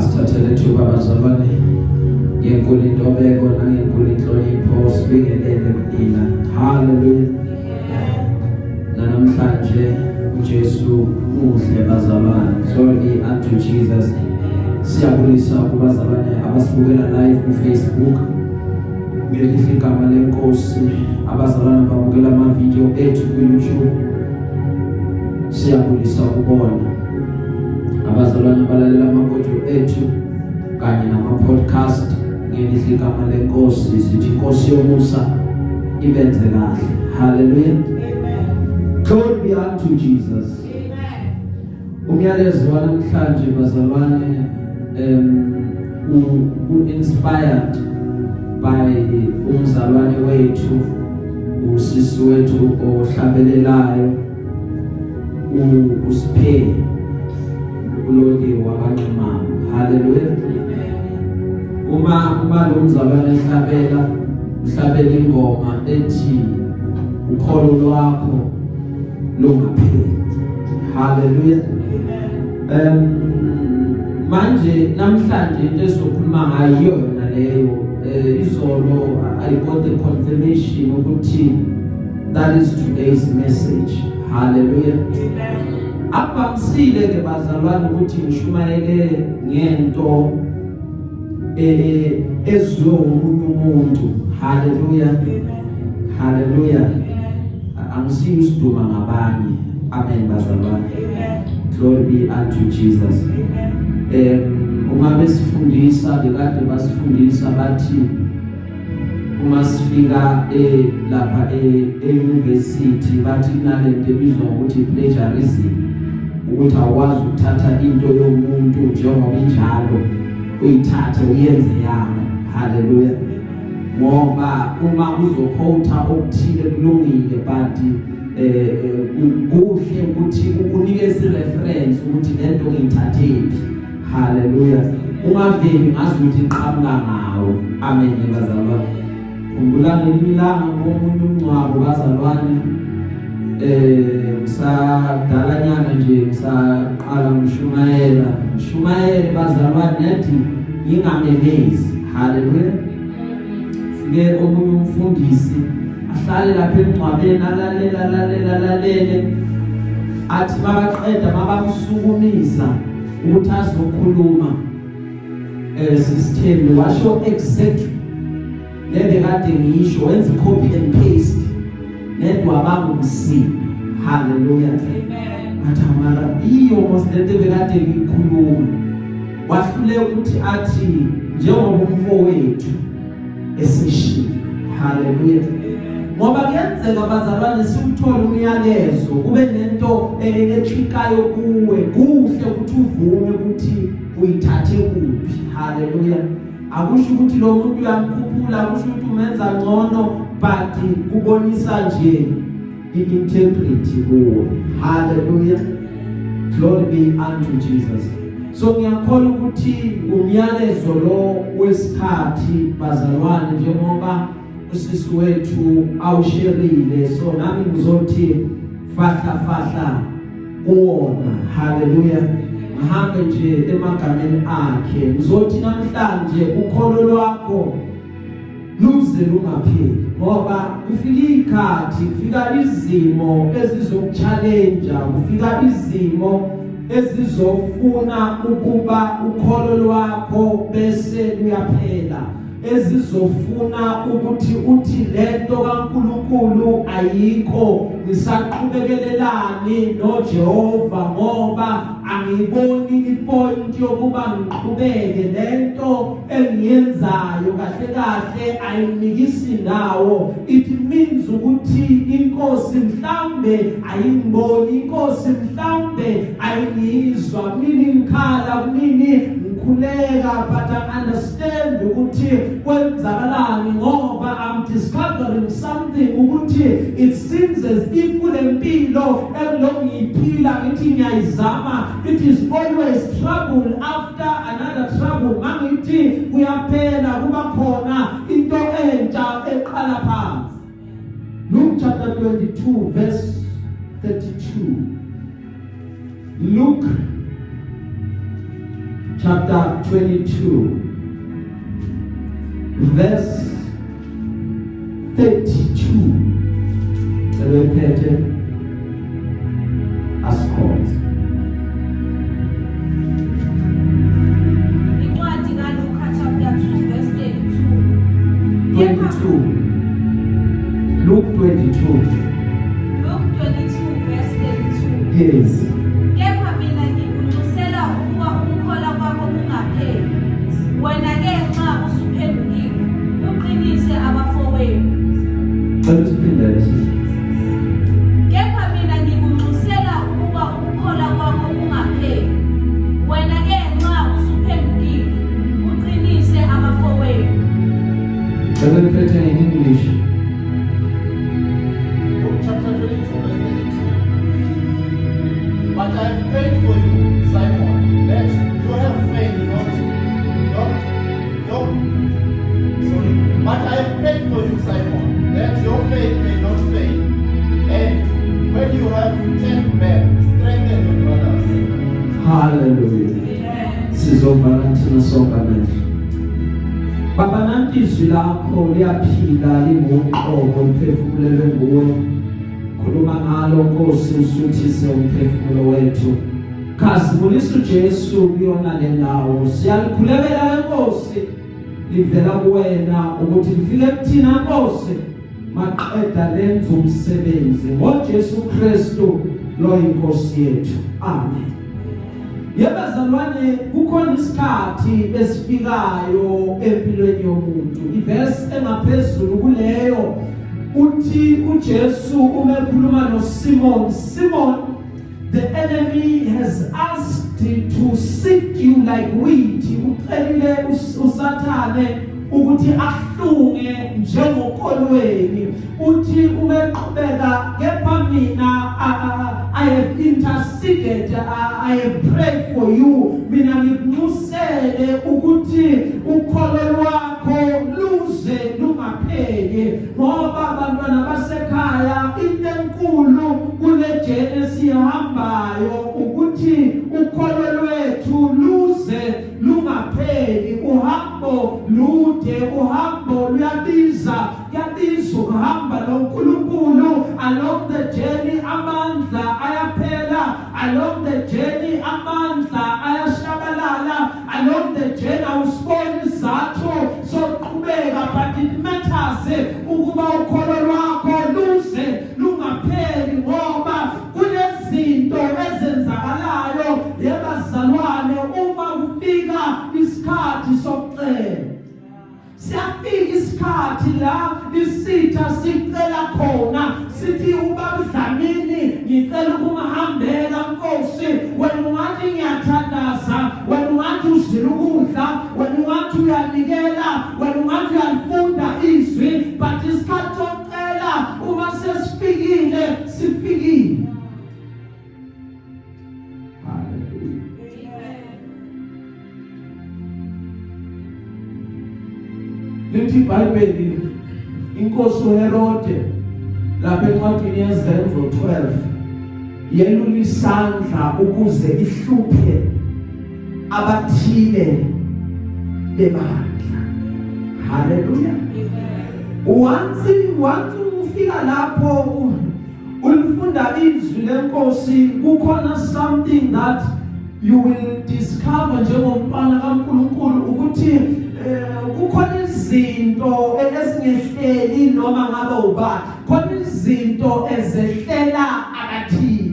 Asithathele thuba, bazalwane, ngenkulu intobeko nangenkulu inhlonipho sibingelele kunina. Hallelujah. Namhlanje uJesu muhle, bazalwane. Glory be unto Jesus. Siyabulisa kubazalwane abasibukela live ku Facebook. Ngelihle igama leNkosi, abazalwane babukela ama video ethu ku YouTube. Siyabulisa kubona abazalwane abalalela ama-audio ethu kanye nama-podcast. Ngelihle igama leNkosi, sithi iNkosi yomusa ibenze kahle. Haleluya. Glory be unto Jesus. Umyalezo wanamhlanje, bazalwane, u inspired by umzalwane wethu, usisi wethu ohlabelelayo, uSiphe uLondi wakaNxumalo. Haleluya. Uma lo mzalwane ehlabela, uhlabela ingoma ethi "Ukholo lwakho lungapheli". Haleluya. Manje namhlanje into esizokhuluma ngayo yiyo yona leyo. Izolo I got the confirmation ukuthi that is today's message. Hallelujah. Akuvamisile ke, bazalwane, ukuthi ngishumayele ngento ezwiwe umunye umuntu. Hallelujah. Hallelujah. Angisiyo isiduma ngabanye. Amen, bazalwane. Glory be unto Jesus. Uma besifundisa, bekade basifundisa bathi uma sifika lapha e-university, bathi kunalento ebizwa ngokuthi plagiarism, ukuthi awukwazi ukuthatha into yomuntu njengoba injalo, uyithathe uyenze yakho. Haleluya. Ngoba uma uzoquota okuthile, kulungile, but kuhle ukuthi unikeze reference ukuthi lento ngiyithathephi. Haleluya. Ungaveli ngazi ukuthi iqhamuka ngawo. Amen, bazalwane. Khumbula ngelinye ilanga komunye umngcwabo, bazalwane, ngisadalanyana nje, ngisaqala ngishumayela, ngishumayele, bazalwane, nethi ngingamemezi. Haleluya. Fike omunye umfundisi ahlale lapha emngcwabeni, alalela, alalela, alalele, athi mabaqeda, mabamsukumisa ukuthi azokhuluma, sisithembi washo exactly lebe kade ngisho, wenza copy and paste, nedwa bangumsindo. Haleluya. Athi mara iyo mos lento bekade ngiyikhuluma. Wahluleka ukuthi athi njengoba umfowethu esishilo. Haleluya. Ngoba kuyenzeka, bazalwane, siwuthole umyalezo, kube nento eclickayo kuwe. Kuhle ukuthi uvume ukuthi uyithathe kuphi. Haleluya. Akusho ukuthi lo muntu uyamkhuphula, akusho ukuthi umenza ngcono, but kubonisa nje i-integrity kuwe. Haleluya. Glory be unto Jesus. So ngiyakholwa ukuthi umyalezo lo wesikhathi, bazalwane, njengoba usisi wethu awusherile, so nami ngizothi fahla fahla kuwona. Haleluya. Ngihambe nje emagameni akhe. Ngizothi namhlanje ukholo lwakho luze lungapheli, ngoba kufika ikhathi, kufika izimo ezizokuchallenge, kufika izimo ezizofuna ukuba ukholo lwakho bese luyaphela, ezizofuna ukuthi uthi lento kaNkuluNkulu ayikho, ngisaqhubekelelani noJehova ngoba angiyiboni ipoint yokuba ngiqhubeke. Lento engiyenzayo kahle kahle ayinikisi ndawo. It means ukuthi inkosi mhlambe ayingiboni, inkosi mhlambe ayingizwa. Kunini ngikhala, kunini ngikhuleka, but I understand ukuthi kwenzakalani, ngoba I'm discovering something ukuthi it seems as if kulempilo engilokhu ngiyiphila, ngithi ngiyayizama, it is always trouble after another trouble. Mangithi kuyaphela, kuba khona into entsha eqala phansi. Luke chapter 22 verse 32. Luke chapter 22 verse 32. Sebephethe, asikhonze. Incwadi kaLuka chapter 2 verse 32. 22, Luke 22. Luke 22 verse 32. Yes. Kepha mina ngikunxusela ukuba ukukholwa kwakho kungapheli. Wena ke nxa usuphendukile, uqinise abafowenu. Cela usiphindele, sisi. Kepha mina ngikunxusela ukuba ukukholwa kwakho kungapheli. Wena ke nxa usuphendukile, uqinise abafowenu. Cela uphethe in English. Luke chapter 22, verse 32. But I have prayed for you, Simon, that you have faith not, not, your, sorry. But I have prayed for you, Simon, that your faith may not fail. And when you have turned back, strengthen your brothers. Hallelujah. Sizovala thina sonke amehlo. Baba, nanti izwi lakho, liyaphila, linguqobo, liphefumulelwe nguwe. Khuluma ngalo, Nkosi, usuthise umphefumulo wethu. Khazimulisa uJesu kuyona le ndawo. Siyalikhulekela, Nkosi, livela kuwena ukuthi lifike kuthina, Nkosi, maqeda lenza umsebenzi ngoJesu Kristu lo inkosi yethu. Amen. Yebo bazalwane, kukhona isikhathi esifikayo empilweni yomuntu. Iverse engaphezulu kuleyo uthi uJesu uma ekhuluma noSimon, "Simon, the enemy has asked to sift you like wheat." Ucelile uSathane ukuthi ahlunge njengokolweni. Uthi umeqhubeka, "Kepha mina I have interceded, I have prayed for you. Mina ngikunxusele ukuthi ukholo lwakho luze lungapheli." Ngoba abantwana basekhaya, into enkulu kule journey sihambayo ukuthi ukholo lwethu luze lungapheli. Uhambo lude, uhambo luyabiza, kuyabiza ukuhamba noNkulunkulu. Along the journey amandla ayaphela, along the journey amandla ayashabalala, along the journey awusiboni isizathu sokuqhubeka, but it matters ukuba ukholo lwakho luze lungapheli, ngoba kunezinto ezenzakalayo, yebazalwane, uma kufika isikhathi sokucela. Siyafika isikhathi la isitha sicela khona, sithi, "Ubaba Dlamini ngicela ukumhambela, Nkosi." Wena ungathi ngiyathandaza, wena ungathi uzila ukudla, wena ungathi uyanikela, wena ungathi uyalifunda izwi, but isikhathi sokucela uma sesifikile, sifikile. Hallelujah. Amen. Lithi iBhayibheli, inkosi uHerode lapha encwadini yeZenzo 12 yelula isandla ukuze ihluphe abathile bebandla. Haleluya. Amen. Once ufika lapho ulifunda izwi lenkosi, kukhona something that you will discover njengomntwana kaNkuluNkulu ukuthi kukhona izinto ezingehleli noma ngabe ubani, khona izinto ezehlela abathile.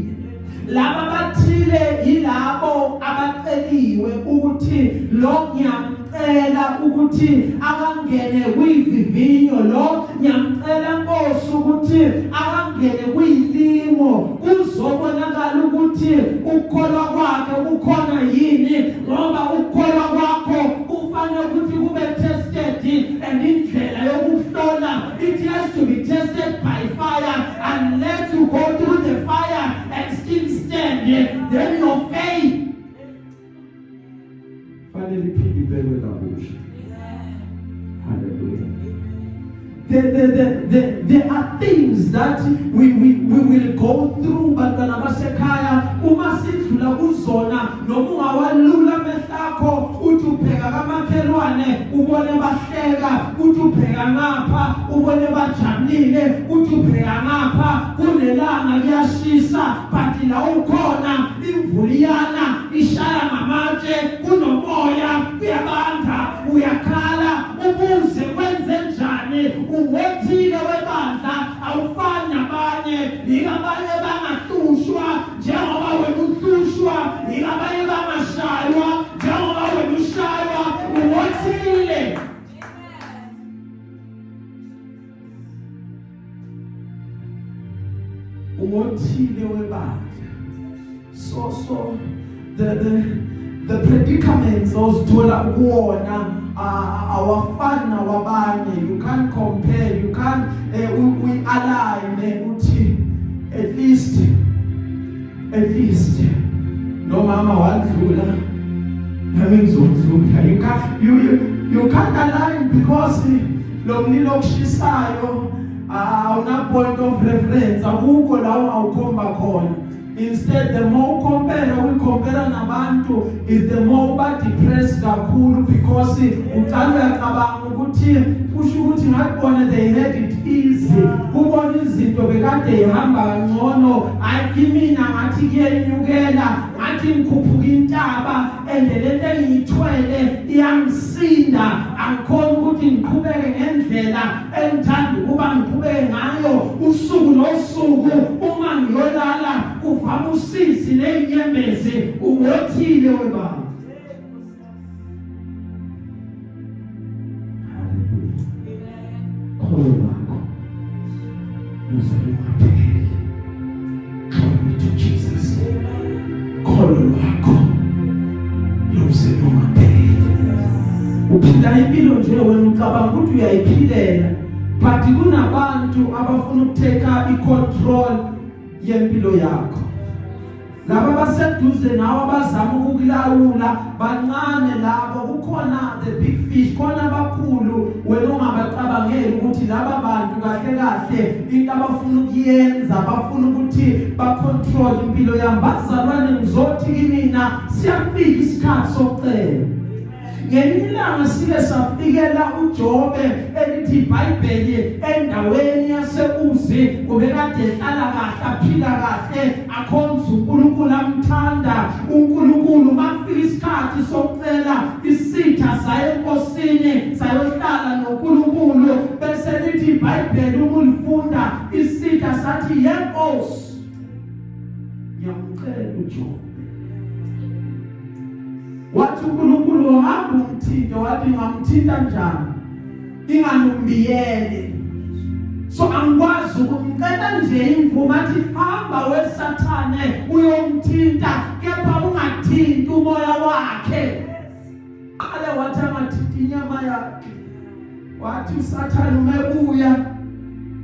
Laba bathile yilabo abaceliwe ukuthi lo ngiyamcela ukuthi akangene kwivivinyo, lo ngiyamcela, Nkosi, ukuthi akangene kuyilimo, kuzobonakala ukuthi ukukholwa kwakhe kukhona yini, ngoba ukukholwa kwakho kufanele ukuthi kube tested, and indlela yokuhlola, it has to be tested by fire. Unless you go through the fire and still stand, then your faith fanele iphinde ibekwe kabusha. Hallelujah. There are things that we will go through, bantwana basekhaya. Uma sidlula kuzona, noma ungawalula amehlo akho. kwakho, uthi ubheka kamakhelwane ubone bahleka, uthi ubheka ngapha ubone bajabulile, uthi ubheka ngapha kunelanga liyashisa, but la ukhona imvula iyana ishaya ngamatshe, kunomoya, kuyabanda, uyakhala, ubuze kwenze njani. Ungothile webandla, awufani nabanye. Yikabanye bangahlushwa njengoba wena uhlushwa, yikabanye bangashaywa njengoba wena ushaywa. Ungothile. Ungothile webandla. So the predicaments ozithola kuwona awafani nawabanye. You can't compare, you can't uyi-align uthi at least nomama wadlula, nami ngizodlula. You can't align because lo mlilo okushisayo awuna point of reference, akukho la ungawukhomba khona. Instead, the more compare we compare nabantu is the more uba depressed kakhulu, because uqala uyacabanga ukuthi kusho ukuthi ngakubona they had it easy, kubona izinto bekade ihamba kangcono. Hayi, kimina ngathi kuyenyukela, ngathi ngikhuphuka intaba and lento engiyithwele iyangisinda, angikhona ukuthi ngiqhubeke ngendlela engithanda ukuba ngiqhubeke ngayo. Usuku nosuku uma ngiyolala kuvama usizi nezinyembezi. Ungothile webaba. Hallelujah. Kholo lwakho luze lungapheli. Glory be to Jesus. Kholo lwakho luze lungapheli. Uphila impilo nje, wena ucabanga ukuthi uyayiphilela, but kunabantu abafuna ukutake icontrol yempilo yakho. Laba baseduze nawe abazama ukukulawula bancane labo. Kukhona the big fish, khona abakhulu wena ungabacabangeli ukuthi laba bantu kahle kahle into abafuna ukuyenza, bafuna ukuthi bacontrol impilo yami. Bazalwane, ngizothi kimina, siyafika isikhathi sokucela. Ngelinye ilanga sike safikela uJobe, elithi iBhayibheli, endaweni yaseUzi. Ubekade ehlala kahle, aphila kahle, akhonza uNkulunkulu, amthanda uNkulunkulu. Makufika isikhathi sokucela, isitha saye enkosini, sayohlala noNkulunkulu. Bese lithi iBhayibheli uma ulifunda, isitha sathi, "Yenkosi, ngiyamcela uJobe." Wathi uNkulunkulu, "Hamba umthinte." Wathi, "Ngamthinta njani inganumbiyele? So angikwazi ukumcela nje imvumo." Athi, "Hamba wesathane, uyomthinta, kepha ungathinti umoya wakhe." Qale wathi angathinti inyama yakhe. Wathi uSathane umebuya,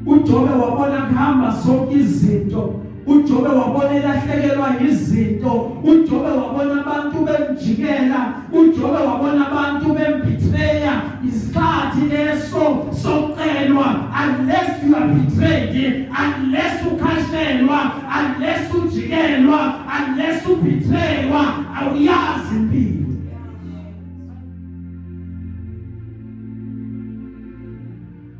uJobe wabona kuhamba zonke izinto. uJobe wabona elahlekelwa izinto. uJobe wabona abantu bemjikela. uJobe wabona abantu bembetraya. Isikhathi leso sokucelwa. Unless you are betrayed, unless ukhashelwa, unless ujikelwa, unless ubetraywa, awuyazi impilo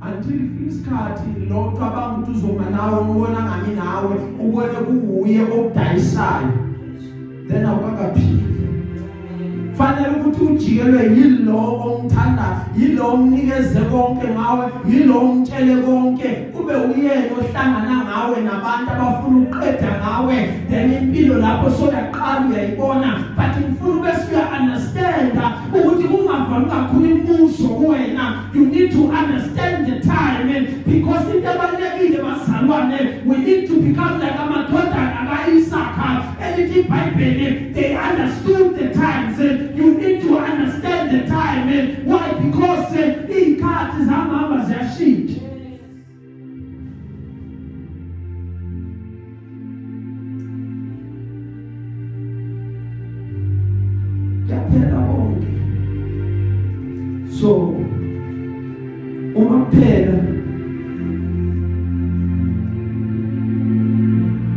until ifika isikhathi lo cabanga ukuthi uzoma nawe, ubona ngami nawe, ubone kuwuye okudayisayo, then awukakaphili. Fanele ukuthi ujikelwe yilo omthanda, yilo omnikeze konke ngawe, yilo omtshele konke, kube uyena ohlangana ngawe nabantu abafuna ukuqeda ngawe. Then impilo lapho soyaqala uyayibona. But ngifuna ube suya understand ukuthi kungavami kakhulu imibuzo kuwena. You need to understand the time, because into ebalulekile, bazalwane, we need to become like amadodana kaIsaka. Elithi iBhayibheli, they understood the times. You need to understand the time. Why? Because izikhathi zihamba ziyashintsha. Kuyaphela konke. So uma kuphela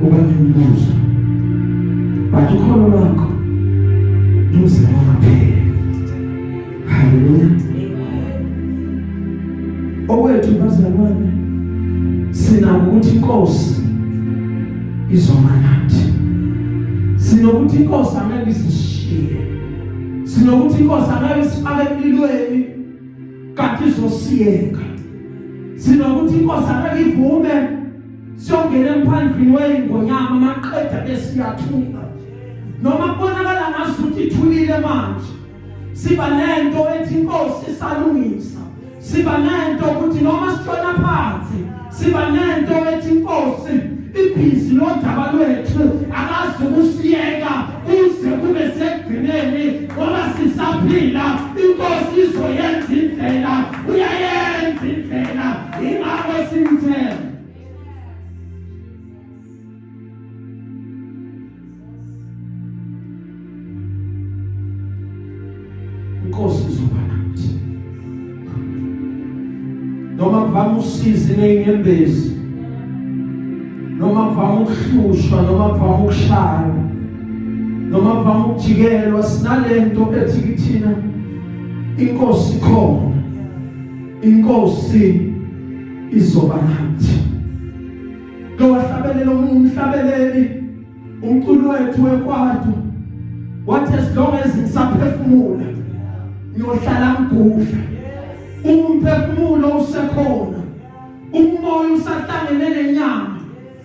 uba nemibuzo, but ukholo lwakho luze lungapheli. izoma nathi. Sinokuthi inkosi angeke isishiye, sinokuthi inkosi angeke isifake emlilweni kanti izosiyeka, sinokuthi inkosi angeke ivume siyongena emphandlwini weyingonyama maqeda besiyathula. Noma kubonakala ngazuthi ithulile manje, siba nento ethi inkosi isalungisa, siba nento ukuthi noma sitshona phansi, siba nento ethi inkosi ibhizi lodaba lwethu, akazi ukusiyeka kuze kube sekugcineni. Ngoba sisaphila, inkosi izoyenza indlela, uyayenza indlela, ingakho simthemba. Inkosi izoba nathi noma kuvama usizi nezinyembezi, noma kuvama ukuhlushwa, noma kuvama ukushaywa, noma kuvama ukujikelwa, sinalento ethi kithina inkosi khona, inkosi izoba nathi. Lo wahlabelela omunye umhlabeleli, umculo wethu wekwato, wathi as long as ngisaphefumula ngiyohlala ngigudla. Umphefumulo usekhona, umoya usahlangene nenyama,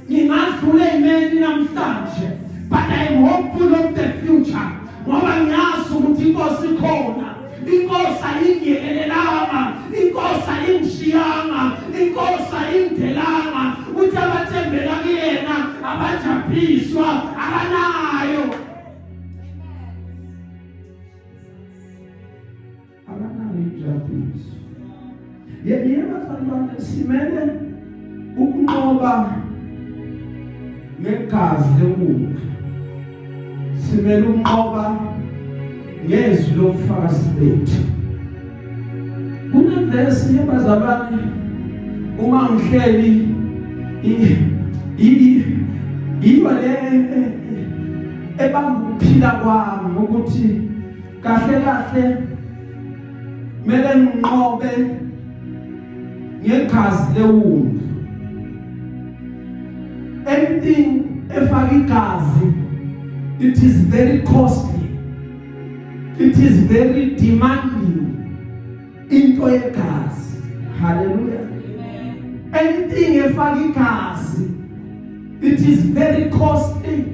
ngingadlula ey'meni namhlanje, but I am hopeful of the future, ngoba ngiyazi ukuthi inkosi ikhona. Inkosi ayingiyekelelanga, inkosi ayingishiyanga, inkosi ayingidelanga. Uthi abathembela kuyena abajabhiswa, akanayo akanayo injabuliso. Yebo bazalwane, simele ukunqoba ngegazi lenkundla, simele ukunqoba ngezwi lobufakazi bethu. Kunevesi yabazalwane, uma ngihleli iyo le ebanga ukuphila kwami, ukuthi kahle kahle mele nginqobe ngegazi lewundlu. Anything efaka igazi, it is very costly, it is very demanding, into yegazi. Hallelujah. Anything efaka igazi, it is very costly,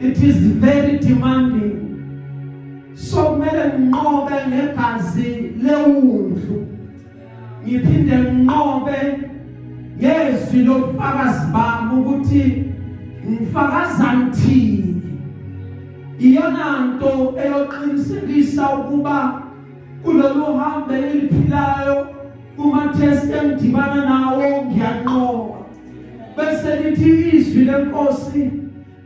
it is very demanding. So kumele nginqobe ngegazi lewundlu, ngiphinde nginqobe ngezwi lobufakazi bami, ukuthi ngifakaza ngithini. Iyona nto eyoqinisekisa ukuba kulolu hambo eliphilayo, kuma test engidibana nawo, ngiyanqoba. Bese lithi izwi lenkosi,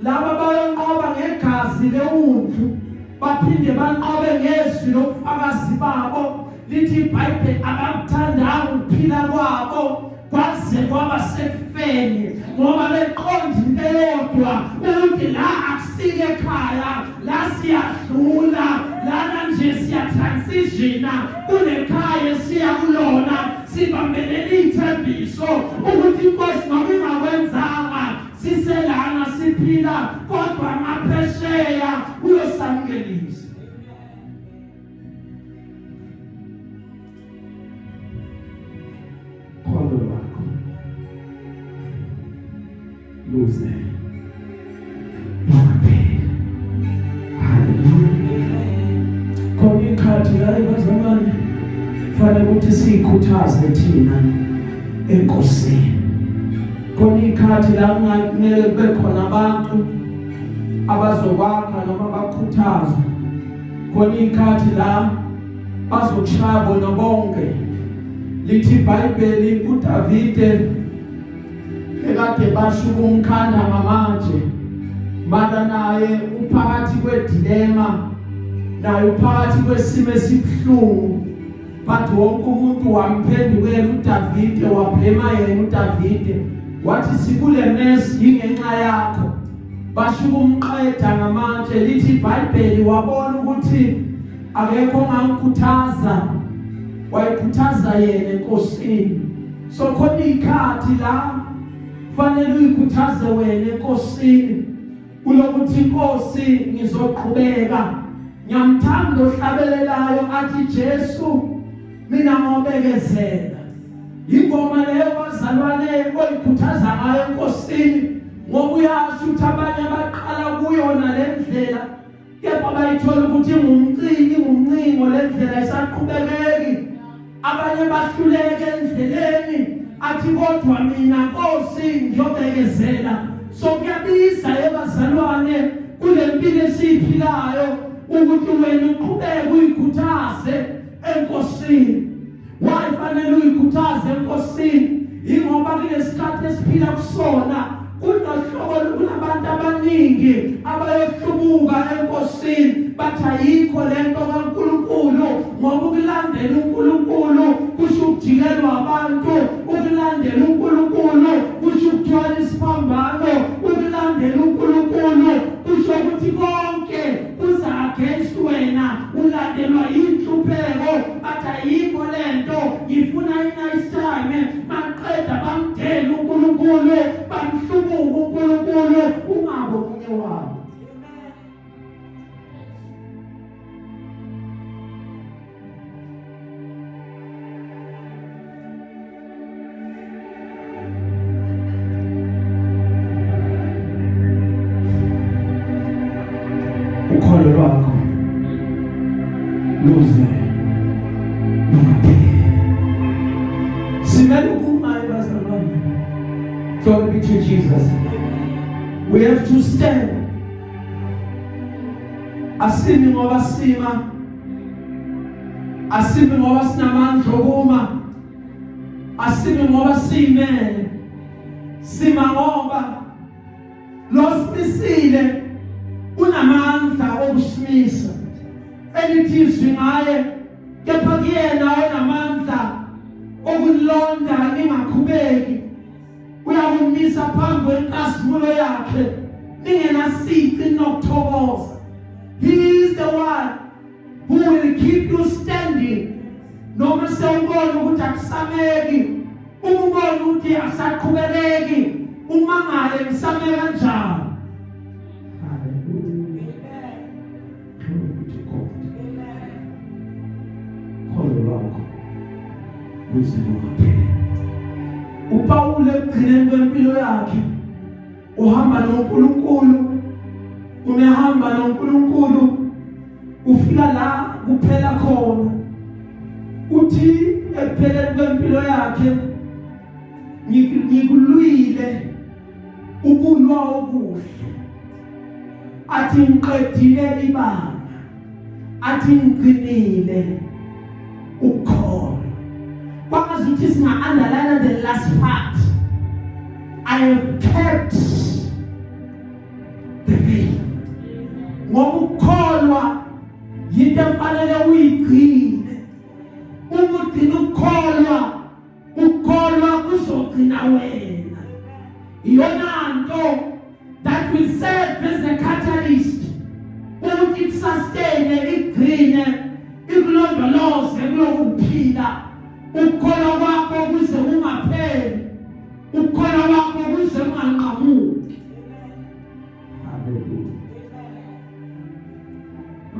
laba bayonqoba ngegazi lewundlu, baphinde banqobe ngezwi lobufakazi babo. Lithi iBhayibheli abakuthandanga ukuphila kwabo kwaze kwaba sekufeni, ngoba beqonda into eyodwa, ukuthi la akusike ekhaya, la siyadlula, lana nje siyatransitiona, kunekhaya esiya kulona. Sibambelele ithembiso ukuthi inkosi noma ingakwenzanga siselana siphila, kodwa ngaphesheya uyosamukelisa. Kholo lwakho luze lungapheli. Haleluya. Khona ikhathi, hayi bazalwane, fanele ukuthi siyikhuthaze thina enkosini. Khona ikhathi la kumele kube khona abantu abazokwakha noma bakhuthaze. Khona ikhathi la bazokushaya bona bonke. Lithi iBhayibheli uDavide ekade basho ukumkhanda ngamatshe, mara naye uphakathi kwedilema, naye uphakathi kwesimo esibuhlungu, but wonke umuntu wamphendukela uDavide, wablema yena uDavide, wathi sikule mess yingenxa yakho. Basho ukumqeda ngamatshe. Lithi iBhayibheli wabona ukuthi akekho ongamkhuthaza, wayikhuthaza yena enkosini. So khona ikhathi la Fanele uyikhuthaze wena enkosini ulokuthi inkosi ngizoqhubeka. Ngiyamthanda ohlabelelayo athi Jesu mina ngobekezela. Ingoma leyo bazalwane oyikhuthaza ngayo enkosini, ngoba uyasho ukuthi abanye abaqala kuyona le ndlela kepha bayithola ukuthi ingumcingo, ingumncingo le ndlela isaqhubekeki. Abanye bahluleke endleleni, athi kodwa mina Nkosi ngiyobekezela. So kuyabiza ebazalwane kule mpilo esiyiphilayo ukuthi wena uqhubeke uyikhuthaze enkosini. Why fanele uyikhuthaze enkosini? Ingoba kulesikhathi esiphila kusona kunohlobo kunabantu abaningi abayohlubuka enkosini, bathi ayikho lento kaNkuluNkulu, ngoba ukulandela uNkulunkulu kusho ukujikelwa abantu, ukulandela uNkulunkulu kusho ukuthwala isiphambano, ukulandela uNkulunkulu kusho ukuthi konke kuza against wena, ulandelwa inhlupheko. Bathi ayikho lento, ngifuna i-nice time. Maqeda bamdela uNkulunkulu, bamhlubuka uNkulunkulu. Ungabo omunye wabo. Ukholo lwakho luze lungapheli. Simele ukuma ebazalwane. Glory be to Jesus. We have to stand. Asimi ngoba sima, asimi ngoba sinamandla okuma, asimi ngoba siyimele, sima ngoba lo simisile unamandla okusimisa. Elithi izwi ngaye, kepha kuyena onamandla okulonda ningakhubeki, uyakumisa phambi kwenkazimulo yakhe ningenasici nokuthokoza. He is the one who will keep you standing. Noma sewubona ukuthi akusameki, uma ubona ukuthi akusaqhubeleki, umangale ngisame kanjani. Hallelujah. Glory be to God. Kholo lwakho luze lungapheli. uPawulu ekugcineni kwempilo yakhe uhamba noNkulunkulu, umehamba noNkulunkulu ufika la kuphela khona. Uthi ekupheleni kwempilo yakhe, ngikulwile ukulwa okuhle, athi ngiqedile ibanga, athi ngigcinile ukukholwa. Kwangazuthi singa underline the last part, I have kept the faith. Ngoba ukukholwa yinto efanele uyigcine. Uma ugcina ukukholwa, ukukholwa kuzogcina wena. Iyona nto that will serve as a catalyst ukuthi ikusustain, ikugcine, ikulondoloze kulokhu kuphila. Ukukholwa kwakho kuze kungapheli, ukukholwa kwakho kuze kunganqamuki. Haleluya.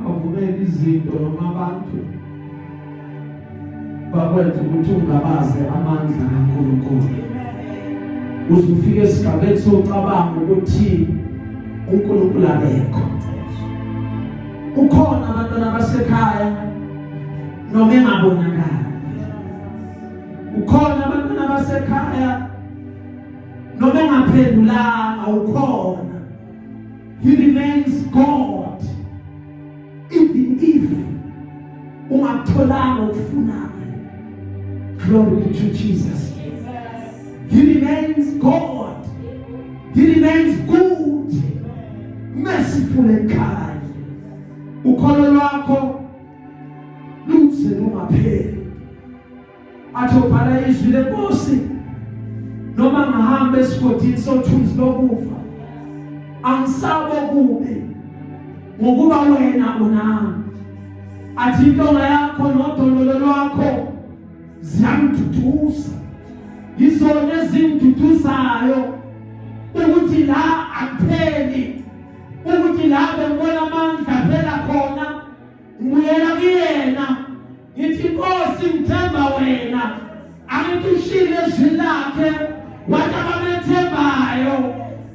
Awuvumeli izinto noma abantu bakwenza ukuthi ungabaze amandla kaNkulunkulu. Uze ufike esigabeni socabanga ukuthi uNkulunkulu akekho. Ukhona abantwana basekhaya noma engabonakali. Ukhona abantwana basekhaya noma engaphendulanga, ukhona. He remains God even if ungakutholanga okufunayo. Glory be to Jesus. He remains God. He remains good, merciful and kind. Ukholo lwakho luze lungapheli. Athi ubhala izwi lenkosi, noma ngihamba esigodini sothunzi lokufa, angisabo kubi, ngokuba wena unami. Athi intonga yakho nodondolo lwakho ziyamduduza, izona ezingiduduzayo. Ukuthi la akupheli, ukuthi la bengibona amandla phela khona, ngibuyela kuyena, ngithi Nkosi ngithemba wena. Angithi ushilo ezwini lakhe wathi abamethembayo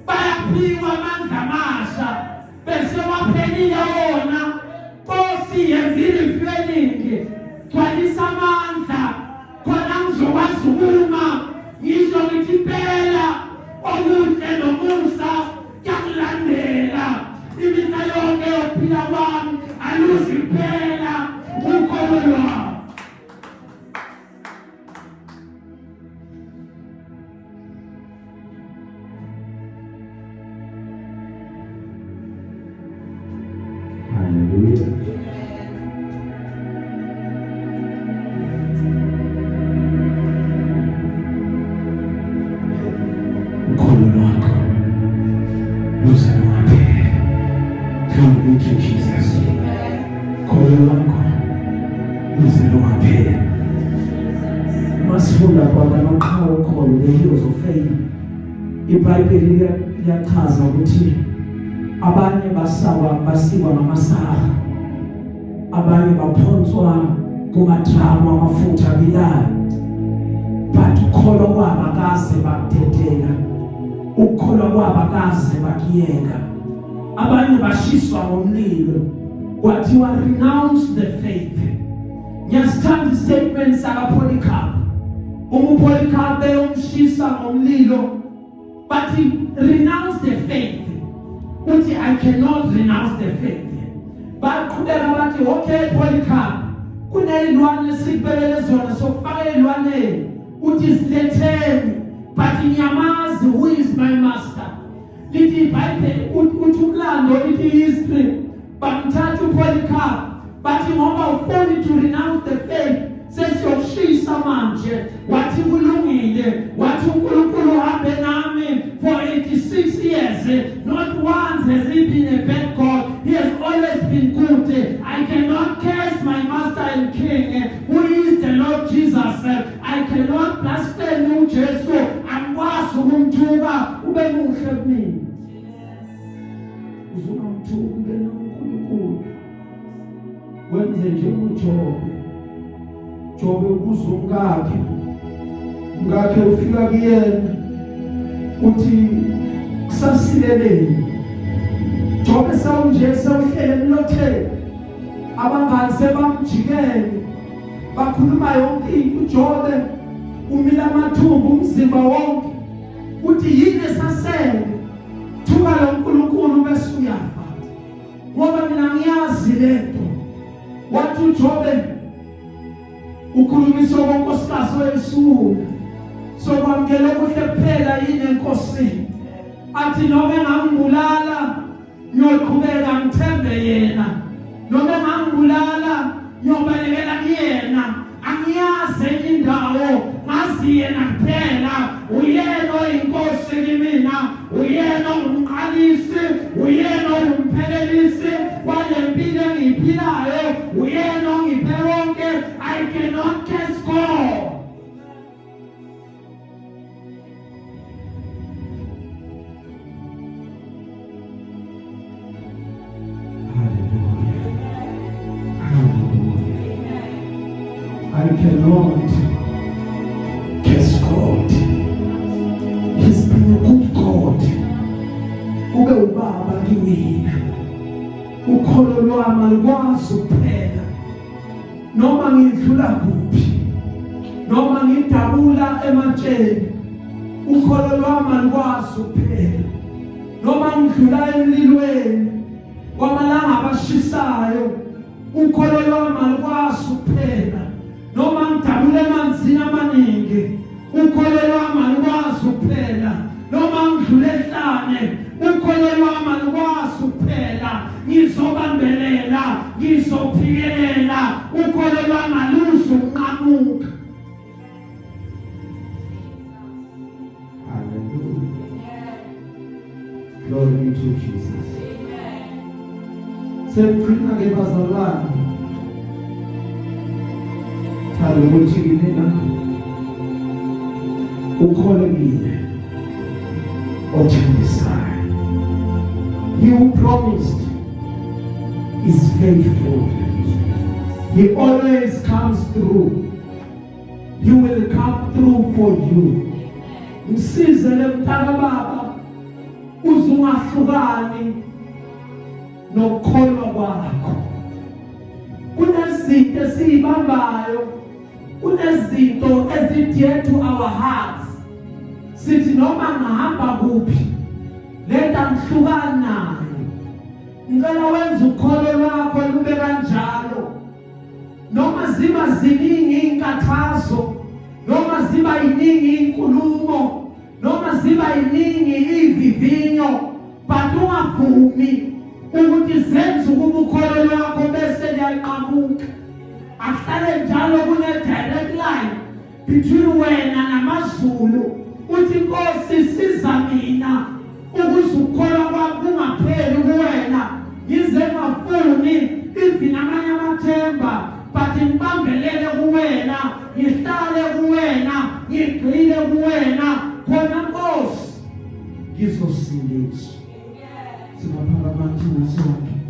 bayaphiwa amandla amasha, bese waphelile wona. Nkosi yenza i-refilling, gcwalisa amandla khona ngizokwazi ukuma ngisho ngithi impela okuhle nomusa kuyakulandela imihla yonke yokuphila kwami, aluzi kuphela ukholo lwami. Hallelujah. Ukholo lwakho luze lungapheli. Glory be to Jesus. Ukholo lwakho luze lungapheli. Masifunda kwabamaqhawe okholo, the heroes of faith, iBhayibheli liyachaza ukuthi abanye basawa basikwa ngamasaha, abanye baphonswa kumadramu amafutha abilayo, but ukukholwa kwabo akaze bakudedela, ukukholwa kwabo akaze bakuyeka. Abanye bashiswa ngomlilo, kwathiwa renounce the faith. Ngiyasithanda istatement sakaPolycarp. Uma uPolycarp beyomshisa ngomlilo bathi renounce the faith, uthi I cannot renounce the faith. Baqhubeka bathi okay Polycarp, kuneyilwane esikubekele zona, sokufaka eyilwaneni. Uthi siletheni, but ngiyamazi who is my master. Lithi iBhayibheli, uthi umlando, lithi history, bamthatha uPolycarp bathi ngoba ufuni to renounce the faith sesiyokushisa manje. Wathi kulungile, wathi uNkulunkulu uhambe nami for 86 years, not once has he been a bad God, he has always been good. I cannot curse my master and king, who is the Lord Jesus. I cannot blaspheme uJesu, angikwazi ukumthuka, ube muhle kumina. Uzungamthuki ke uNkulunkulu, wenze njengoJobe. Jobe ubuza umkakhe, umkakhe ufika kuyena uthi kusasileleni Jobe, sewunje sewuhlele emlotheni, abangani sebamjikele, bakhuluma yonke into. uJobe umila amathumbu umzimba wonke, uthi yini esasele? Thuka lo nkulunkulu bese uyafa, ngoba mina ngiyazi lento. Wathi uJobe ukhulumisa okonkosikazi wesula, sokwamukela okuhle kuphela yini enkosini? Athi noma engangibulala ngiyoqhubeka ngithembe yena, noma engangibulala ngiyobalekela kuyena, angiyazi enye indawo, ngazi yena kuphela. Uyena oyinkosi kimina, uyena ongumqalisi, uyena ongumphelelisi walempilo engiyiphilayo, uyena ongiphe konke. I cannot curse God. Hallelujah. Hallelujah. I cannot curse God. He's been a good God. Ube ubaba kimina. Ukholo lwami alukwazi ukuphela. Noma ngidlula kuphi, noma ngidabula ematsheni, ukholo lwami alukwazi ukuphela. Noma ngidlula emlilweni kwamalanga abashisayo, ukholo lwami alukwazi ukuphela. Noma ngidabula emanzini amaningi, ukholo lwami alukwazi ukuphela. Noma ngidlula ehlane, ukholo lwami alukwazi ukuphela. Ngizobambelela, ngizophikelela, ukholo lwami aluzukunqamuka. Hallelujah. Glory be to Jesus. Sekugcina ke bazalwane, thanda ukuthi kimina ukholo kimi othembisayo. promised is faithful. He always comes through. He will come through for you. Msize le mntaka baba, uzungahlukani nokukholwa kwakho. Kunezinto esiyibambayo, kunezinto ezi-dear to our hearts. Sithi noma ngihamba kuphi, lento angihlukani nayo. Ngicela wenze ukholo lwakho lube kanjalo, noma ziba ziningi inkathazo, noma ziba yiningi inkulumo, noma ziba yiningi ivivinyo, but ungavumi ukuthi zenze ukuba ukholo lwakho bese liyaqhamuka. Ahlale njalo kune direct line between wena namazulu. Uthi, "Inkosi, siza mina ukuze ukukholwa kwami kungapheli kuwena, ngize ngafuni even amanye amathemba, but ngibambelele kuwena, ngihlale kuwena, ngigxile kuwena khona, Nkosi, ngizosindiswa." Singaphakama thina sonke.